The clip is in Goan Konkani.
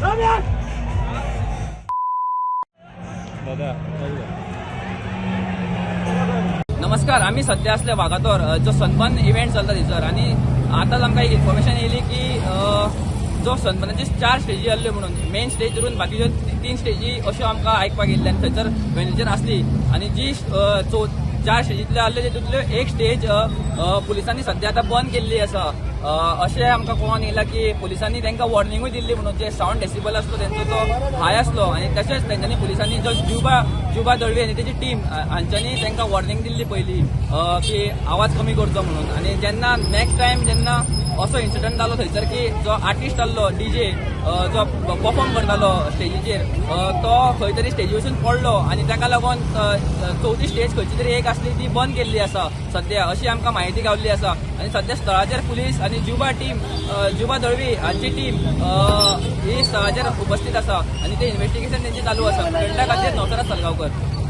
दादा. नमस्कार, आमी सध्या असले वागातोर जो सनबर्न इव्हेंट चलता थंयसर आनी आतांच आमकां एक इन्फॉर्मेशन येयली की जो सनबर्नाची चार स्टेजी आहल्यो म्हणून मेन स्टेज धरून बाकीच्यो तीन स्टेजी अश्यो आमकां आयकपाक येयल्ले आनी थंयसर व्हेन्यूचेर आसली आनी जी चार स्टेजींतल्यो आहल्यो तितूंतल्यो एक स्टेज पुलिसांनी सध्या आतां बंद केल्ली आसा. अशें आमकां कळोन येयलां की पुलिसांनी तांकां वॉर्निंगूय दिल्ली म्हणून जे सावंड डेसिबल आसलो तेंचो तो हाय आसलो आनी तशेंच तेंच्यांनी पुलिसांनी जो जुबा जुबा दळवी आनी तेजी टीम हांच्यांनी तांकां वॉर्निंग दिल्ली पयली की आवाज कमी करचो म्हणून. आनी जेन्ना नेक्स्ट टायम जेन्ना असो इन्सिडंट जालो थंयसर की जो आर्टिस्ट आहलो डीजे जो परफॉर्म करतालो स्टेजीचेर तो खंय तरी स्टेजी वचून पडलो आनी ताका लागून चवथी स्टेज खंयची तरी एक आसली ती बंद केल्ली आसा सद्या, अशी आमकां म्हायती गावल्ली आसा. आनी सद्या स्थळाचेर पुलीस आनी जुबा टीम जुबा दळवी हांची टीम ही स्थळाचेर उपस्थित आसा आनी ते इन्व्हेस्टिगेशन तेंची चालू आसा. प्रिंटा खातीर नवसराज सलगांवकर.